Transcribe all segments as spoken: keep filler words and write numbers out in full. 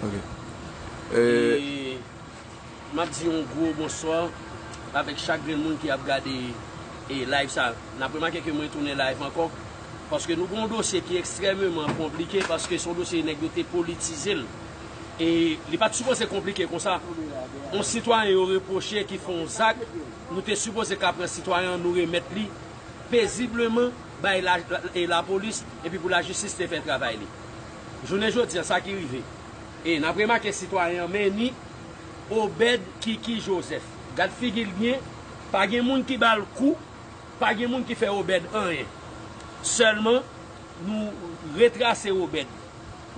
Ok. E, m ap di yon gwo bonswa avèk chak grenn moun ki ap gade e live sa. N ap remake ke mwen tounen live ankò, paske nou gen yon dosye ki ekstrèmeman konplike, paske se yon dosye nèg yo te politize l. E li pa t sipoze konplike konsa. Yon sitwayen yo repwoche ki fè yon zak, nou te sipoze ka pran sitwayen an, nou remèt li pezibleman bay la, la, e lapolis, epi pou lajistis te fè travay li. Jounen jodi an, sa ki rive. E n ap remake sitwayen an, men ni Obed Kiki Joseph. Gad figi l byen, pa gen moun ki ba l kou, pa gen moun ki fè Obed anyen. Sèlman, nou retrase Obed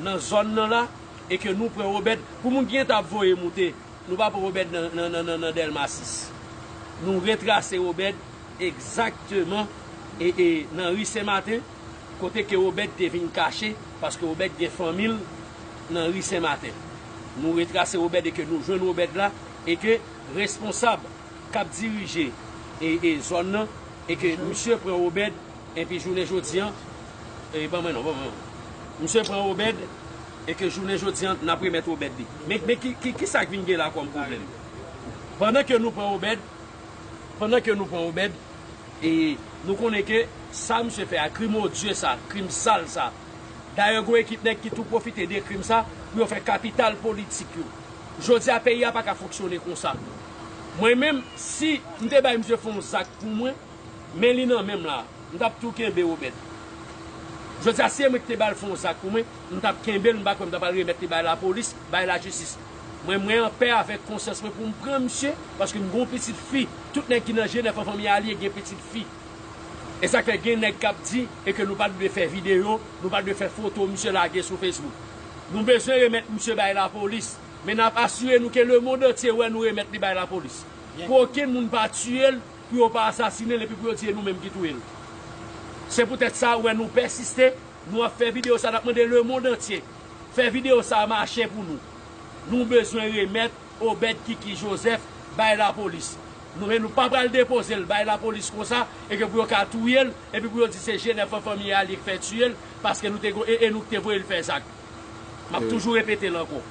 nan zòn nan la, e ke nou pran Obed, pou moun ki gentan ap voye moute, nou pa pran Obed nan, nan, nan, nan, nan Dèlma sis. Nou retrase Obed egzakteman e, e nan ri Senmaten, kote ke Obed te vin kache, paske Obed gen fanmi l nan ri Senmaten. Nou retrase Obed e ke nou jwenn Obed la, e ke responsab k ap dirije e, e zòn nan, e ke misye pran Obed, epi jounen jodi an, e ban mwen non, ban mwen non. Misye pran Obed, e ke jounen jodi an, n ap remèt Obed li. Men, men ki, ki, ki sa k vin gen la kòm pwoblèm? Pandan ke nou pran Obed, pandan ke nou pran Obed, e nou konnen ke sa misye fè a, krim odye sa, krim sal sa. Dayè, gon ekip nèg ki tou pwofite de krim sa pou yo fè kapital politik yo. Jodi a, peyi a pa ka fonksyone konsa. Mwen menm, si m te bay misye fè yon zak pou mwen, men li nan men m la, m t ap tou kenbe Obed. Jodi a, si e mwen ki te ba l fè yon zak pou mwen, m t ap kenbe l, m pa kwè m t ap al remèt li bay lapolis, bay lajistis. Mwen, mwen anpè avèk konsyans mwen pou m pran misye, paske m gen yon pitit fi. Tout nèg ki nan G nèf an fanmi Alye gen pitit fi. E sa k fè gen nèg k ap di e ke nou pa t dwe fè videyo, nou pa t dwe fè foto misye lage sou Facebook. Nou bezwen remèt misye bay lapolis, men n ap asire nou ke lemonn antye wè nou remèt li bay lapolis. Pou okenn moun pa tiye l, pou yo pa asasinen l epi pou yo di e nou menm ki touye l. Se poutèt sa ou wè nou pèsiste, nou ap fè videyo sa, n ap mande lemonn antye fè videyo sa mache pou nou. Nou bezwen remèt Obed Kiki Joseph bay lapolis. Nou, men nou pa pral depoze l bay lapolis konsa, e ke pou yo ka touye l, epi pou yo di se G nèf an fanmi Alye k fè tiye l, paske nou te go-, e, e nou k te voye l fè zak. M ap toujou repete l ankò.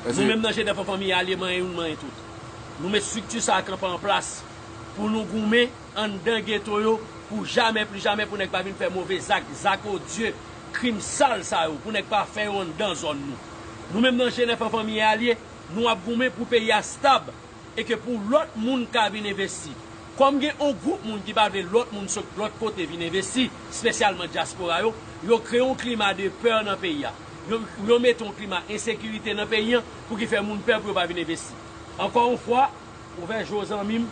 Nou menm nan G nèf an fanmi Alye, manyen youn, manyen tout. Nou met estrikti sa a kanpe an plas pou nou goumen anndan geto yo pou jamè, pli jamè, pou nèg pa vin fè move zak, zak odye, krim sal sa yo, pou nèg pa fè yo anndan zòn nou. Nou menm nan G nèf an fanmi Alye, nou ap goumen pou peyi a stab e ke pou lòt moun ka vin envesti. Kòm gen yon gwoup moun ki pa vle lòt moun sot lòt kote vin envesti, espesyalman dyaspora yo, yo kreye yon klima de pè nan peyi a. Yo, yo mete yon klima ensekirite nan peyi an pou ki fè moun pè pou yo pa vin envesti. Ankò yon fwa, ouvè je w zanmi m,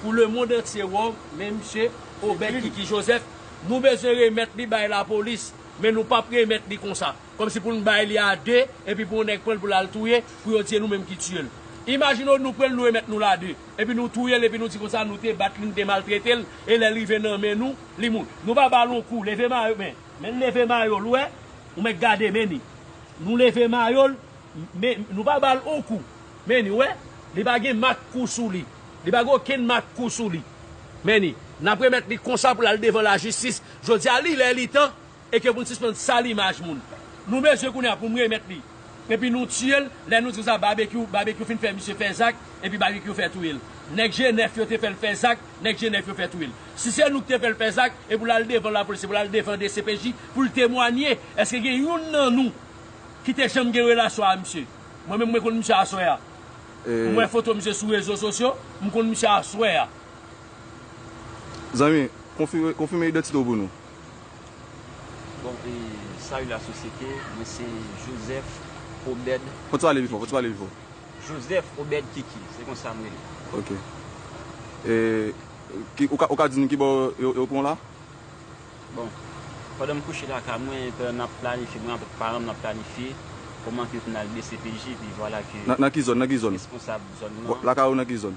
pou lemonn antye wè w, men misye Obed Kiki Joseph, nou bezwen remèt li bay lapolis, men nou p ap remèt li konsa. Kòmsi pou n bay li a de, epi pou yon nèg pran l pou l al touye, pou yo di e nou menm ki tiye l. Imajine w nou pran l, nou remèt nou l a de, epi nou touye l, epi nou di konsa nou te bat li, nou te maltrete l, e lè l rive nan men nou, li mouri. Nou pa ba l yon kou, leve mayo, men, men leve mayo l, ou wè, ou mèt gade, men ni. Nou leve mayo l, men nou pa ba l yon kou, men ni, ou wè, li pa gen mak kou sou li, li pa gen okenn mak kou sou li. Men ni, n ap remèt li konsa pou l al devan lajistis. Jodi a, li lè, li tan, e ke pou n sispann sal imaj moun. Nou bezwen kounye a pou m remèt li. Epi nou tiye l, lè nou di konsa, Babekyou, Babekyou fin fè misye fè zak, epi Babekyou fè touye l. Nèg G nèf yo te fè l fè zak, nèg G nèf yo fè touye l. Si se nou ki te fè l fè zak, e pou l al devan lapolis, e pou l al devan D C P J, pou l temwanye, èske gen youn nan nou ki te janm gen relasyon a misye? Mwen menm, mwen konn misye aswè a. M wè foto misye sou rezo sosyo, m konn misye aswè a. Zanmi, konfime, konfime idantite w pou nou. Bon, e, salut la société, mwen se Joseph Obed. Fò w pale pi fò, fò w pale pi fò. Joseph Obed Kiki, se konsa m rele. Ok. E, ki, ou ka, ou ka di nou ki bò yo, yo pran w la? Bon, pandan m kouche lakay mwen, pandan n ap planifye, mwen avèk paran m, n ap planifye kòman ke pou n al D C P J, epi vwala ke nan, nan ki zòn, nan ki zòn? Responsab zòn nan. Lakay ou nan ki zòn?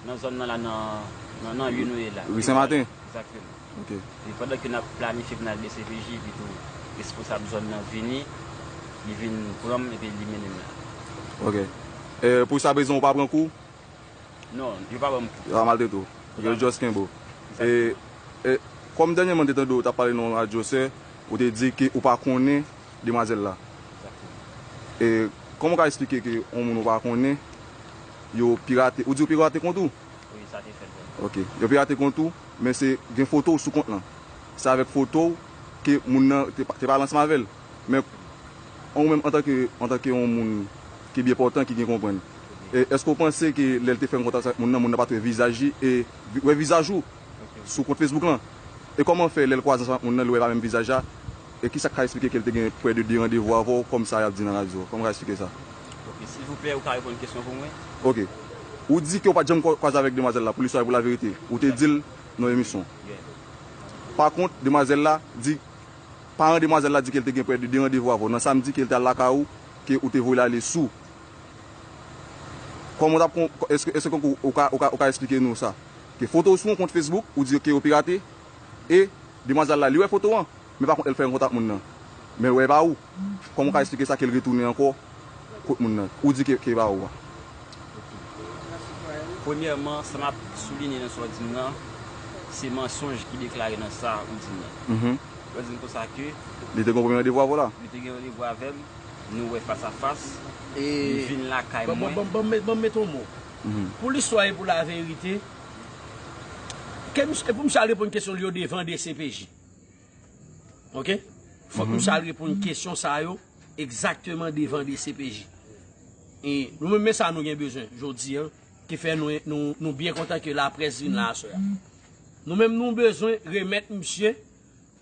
Nan zòn nan la, nan, nan, nan lye nou ye la. Ri Senmaten? Egzakteman. Ok. E pandan ke n ap planifye pou n al D C P J, epi tou responsab zòn nan vini, li vin pran m, epi li mennen m la. Ok. E, pou jiskaprezan, ou pa pran kou? Non, yo pa ban m kou. Yo pa maltrete w. Yo just kenbe w. E, e, kòm dènyèman m te tande w t ap pale nan yon radyo, sè, ou te di ke ou pa konnen demwazèl la. Egzakteman. E kòman w ka eksplike ke yon moun ou pa konnen, yo pirate, ou di yo pirate kont ou? Wi, sa te fèt vrèman. Ok. Yo pirate kont ou, men se gen foto w sou kont lan. Se avèk foto w ke moun nan te, te pale ansanm avè l. Men ou menm antanke, antanke yon moun ki byen pòtan, ki gen konprann, e èske w panse ke lè l te fè yon kontak avèk moun nan, moun nan pa t wè vizaj li e wè vizaj ou sou kont Facebook lan? E kòman fè lè l kwaze ansanm ak moun nan, li wè pa menm vizaj la? E kisa k ka eksplike ke l te gen prè de de randevou avè w, kòm sa y ap di nan radyo? Kòman w ka eksplike sa? Ok, silvouplè, ou ka reponn kesyon pou mwen? Ok. Ou di ke w pa t janm kwa- kwaze avèk demwazèl la, pou listwa e pou laverite. Ou te di l nan emisyon. Yeah. Pa kont, demwazèl la di, paran demwazèl la di ke l te gen prè de de randevou avè w nan samdi, ke l te al lakay ou, ke ou te voye l ale sou. Kòman w t ap kon, èske, èske ou ka, ou ka, ou ka eksplike nou sa? Ke foto w sou yon kont Facebook, ou di ke yo pirate, e demwazèl la, li wè foto an, men pa kont, lè l fè yon kontak moun nan, men l wè e pa ou. Kòman w ka eksplike sa ke l retounen ankò kot moun nan? Ou di ke, ke e pa ou a. Premyèman, sa m ap soulinye nan sa w di m nan, se mansonj ki deklare nan sa ou di m nan. Mhm. Ou di m konsa ke Li te gen yon premye randevou avè w la? Li te gen randevou avè m, nou wè fas a fas, E li vin lakay ban mwen. ban ban ban ban m mete yon mo. Mhm. Pou listwa e pou laverite, ke misye, pou misye al reponn kesyon li yo devan D C P J. Ok? Fòk misye al reponn kesyon sa yo egzakteman devan D C P J. E nou menm, men sa nou gen bezwen jodi an, ki fè nou, nou, nou byen kontan ke laprès vin la aswè a. Nou menm, nou bezwen remèt misye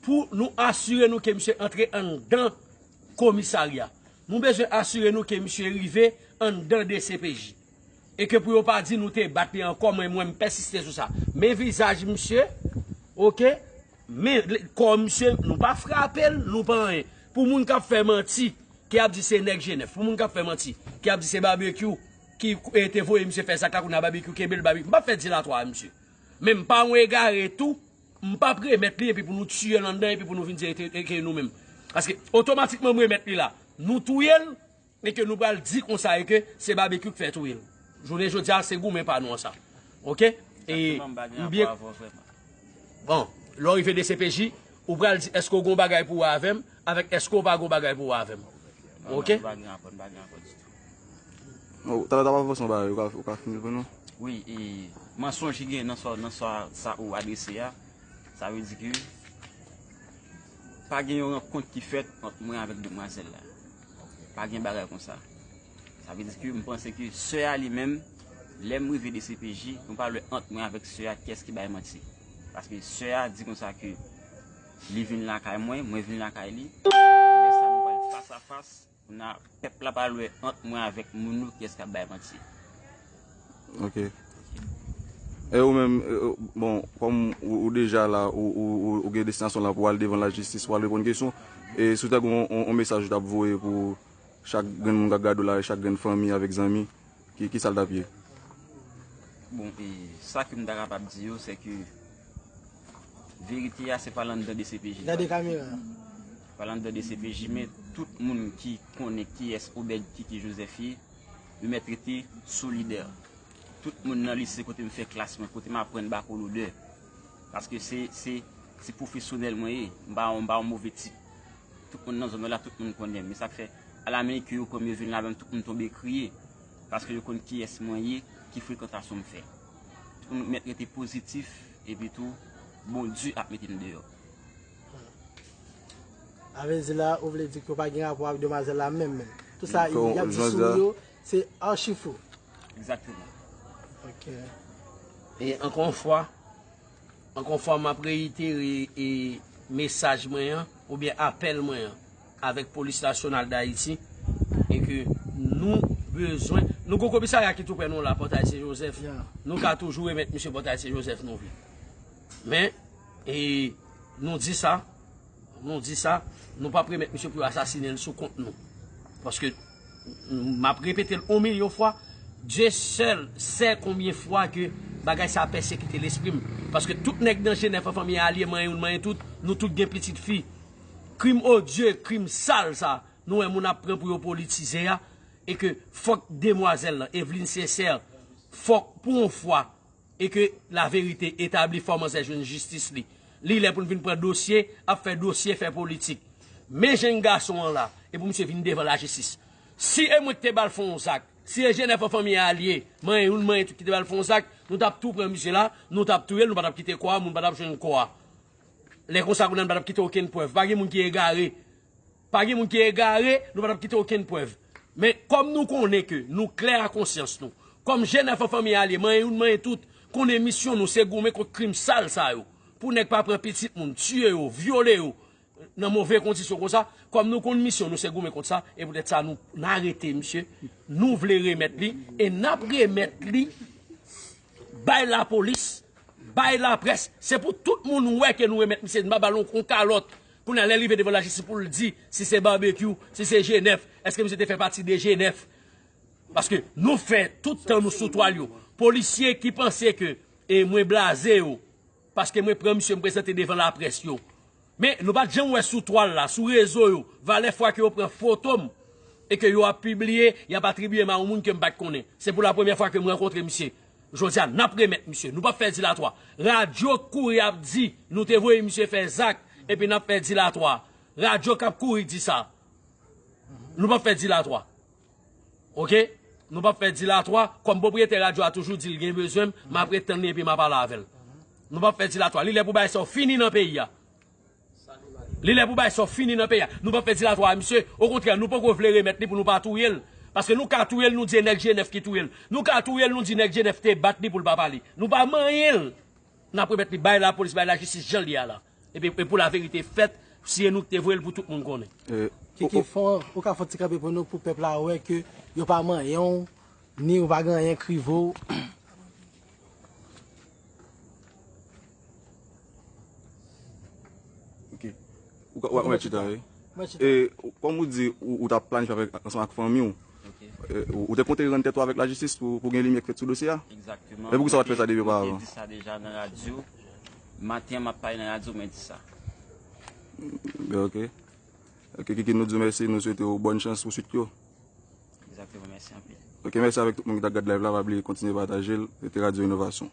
pou nou asire nou ke misye antre anndan komisarya. Nou bezwen asire nou ke misye rive anndan D C P J. E ke pou yo pa di nou te bat li ankò, mwen, mwen, m pèsiste sou sa. Men vizaj misye, ok? Men kò misye, nou pa frape l, nou pa anyen. Pou moun k ap fè manti, ki ap di se nèg Jenèf, pou moun k ap fè manti, ki ap di se Babekyou ki e, te voye misye fè zak la, kounye a Babekyou kenbe l, Babekyou. M p ap fè dilatwa a misye. Men m pa yon egare tou, m p ap remèt li epi pou nou tiye l anndan epi pou nou vin di e te, e ke nou menm. Paske otomatikman m remèt li la, nou touye l, e ke nou pral di konsa e ke se Babekyou k fè touye l. Jounen jodi a, se goumen pa nou an sa. Ok? E Egzakteman, m pa gen m byen rapò avè w vrèman. Bon, lè w rive D C P J, ou pral di èske w gon bagay pou wè avè m, avèk èske w pa gon bagay pou wè avè m. Non, Ok? non, m pa gen rapò, m pa gen rapò ditou. Oh, talè w t ap avanse yon bagay, ou ka, ou ka fini l pou nou? Wi, e mansonj ki gen nan sa, nan sa, sa ou adrese a, sa vle di ke pa gen yon rankont ki fèt ant mwen avèk demwazèl la. Pa gen bagay konsa. Sa vle di ke m panse ke sè a li menm, lè m rive D C P J, nou pral wè ant mwen avèk sè a kiyès ki bay manti. Paske sè a di konsa ke li vin lakay mwen, mwen vin lakay li. Lè sa nou pral fas a fas, kounye a pèp la pral wè ant mwen avèk moun yo kiyès k ap bay manti. Ok. E ou menm, e, bon, kòm ou, ou deja la, ou, ou, ou, ou gen destinasyon la pou al devan lajistis, pou al reponn kesyon, e si w ta gen yon, yon, yon mesaj ou t ap voye pou chak grenn moun k ap gade w la, e chak grenn fanmi avèk zanmi, ki, ki sa l t ap ye? Bon, e sa ke m ta kapab di yo, se ke verite a se pa l anndan D C P J. Gade kamera. Pa l anndan D C P J, men tout moun ki konnen kiyès Obed Kiki Joseph ye, yo mèt rete solidè. Tout moun nan lise kote m fè klas mwen, kote m aprann bakolodè. Paske se, se, se pwofesyonèl mwen ye. M pa, m pa yon move tip. Tout moun nan zòn mwen la, tout moun konnen m. Men sa k fè, alamennke yo pran m, yo vin la avè m, tout moun tonbe kriye. Paske yo konn kiyès mwen ye, ki frekantasyon m fè. Tout moun mèt rete pozitif, epi tou, Bondye ap mete m deyò. Avèdi la, ou vle di ke w pa gen rapò avèk demwazèl la menm menm. Tout sa y ap di sou ou yo, se achi fo. Egzakteman. Ok. E ankò yon fwa, ankò yon fwa, m ap reyitere e mesaj mwen an, oubyen apèl mwen an, avèk Polis Nasyonal d Ayiti, e ke nou bezwen, nou gon komisarya ki tou prè nou la, Pòtay Sen Jozèf, nou ka toujou remèt misye Pòtay Sen Jozèf nou vle. Men, e nou di sa, nou di sa, nou p ap remèt misye pou yo asasinen l sou kont nou. Paske, m ap repete l yon milyon fwa, Dye sèl sè konbyen fwa ke bagay sa a pèsekite lespri m. Paske tout nèg nan Jenèf an fanmi alye, manyen youn, manyen tout, nou tout gen pitit fi. Krim odye, krim sal sa, nou wè moun ap pran pou yo politize a, e ke fòk demwazèl lan, Evelyne Sincère, fòk pou yon fwa, e ke laverite etabli, fò manzè jwenn jistis li. Li lè pou l vin pran dosye, ap fè dosye, fè politik. Men jèn gason an la, e pou misye vin devan lajistis. Si e mwen ki te ba l fè yon zak, si e Jenèf an fanmi alye, manyen youn, manyen tout ki te ba l fè yon zak, nou t ap tou pran misye la, nou t ap touye l, nou pa t ap kite kò a, moun pa t ap jwenn kò a. Lè konsa, kounye a, nou pa t ap kite okenn prèv. Pa gen moun ki egare. Pa gen moun ki egare, nou pa t ap kite okenn prèv. Men, kòm nou konnen ke nou klè a konsyans nou, kòm Jenèf an fanmi alye, manyen youn, manyen tout, konnen misyon nou se goumen kont krim sal sa yo. Pou nèg pa pran pitit moun, tiye yo, vyole yo, nan move kondisyon konsa, kòm nou konn misyon nou se goumen kont sa, e poutèt sa nou, n arete misye, nou vle remèt li, e n ap remèt li bay lapolis, bay laprès. Se pou tout moun wè ke nou remèt misye, n pa ba l yon, yon kalòt. Kounye a, lè l rive devan lajistis pou l di si se Babekyou, si se Jenèf, èske misye te fè pati de Jenèf? Paske nou fè tout tan nou sou twal yo. Polisye ki panse ke, e, mwen blaze yo, paske mwen pran misye, m prezante devan laprès yo. Men, nou pa t janm wè sou twal la, sou rezo yo, valè fwa ke yo pran foto m e ke yo ap pibliye, y ap atribiye m a yon moun ke m pa t konnen. Se pou la premyè fwa ke m rankontre misye. Jodi a, n ap remèt misye. Nou p ap fè dilatwa. Radyo k kouri ap di, nou te voye misye fè zak, epi n ap fè dilatwa. Radyo k ap kouri di sa. Nou p ap fè dilatwa. Oke? Nou p ap fè dilatwa. Kòm pwopriyetè radyo a toujou di l gen bezwen m, m ap ret tann li epi m a pale avè l. Nou p ap fè dilatwa. Li lè pou bagay sa yo fini nan peyi a. Li lè pou bagay sa yo fini nan peyi a. Nou p ap fè dilatwa a misye. Okontrè, nou poko vle remèt li pou nou pa touye l. Paske nou ka touye l, nou di e nèg Jenèf ki touye l. Nou ka touye l, nou di nèg Jenèf te bat li pou l pa pale. Nou pa manyen l. N ap remèt li bay lapolis, bay lajistis jan l ye a la. Epi, e pou laverite fèt, si e nou ki te voye l pou tout moun konnen. E, Kiki, o, o, fò, ou ka fè yon ti kanpe pou nou, pou pèp la wè ke yo pa manyen w, ni ou pa gen anyen k rive w. Ok. Ou ka, ou, ou mèt chita, wi. Mwen chita. E, kòm ou di, ou, ou t ap planifye avèk, ansanm ak fanmi w. Ok. E, ou, ou te konte rann tèt ou avèk lajistis pou, pou gen limyè k fèt sou dosye a? Egzakteman. E poukisa w pa t fè sa depi oparavan? Mwen te di sa deja nan radyo. Maten an, m ap pale nan radyo, mwen di sa. Ben, ok. Ok, Kiki, nou di w mèsi, nou swete w bòn chans pou swit yo. Egzakteman, mèsi anpil. Ok, mèsi avèk tout moun ki t ap gad live la, pa bliye kontinye pataje l, rete Radyo Inovasyon.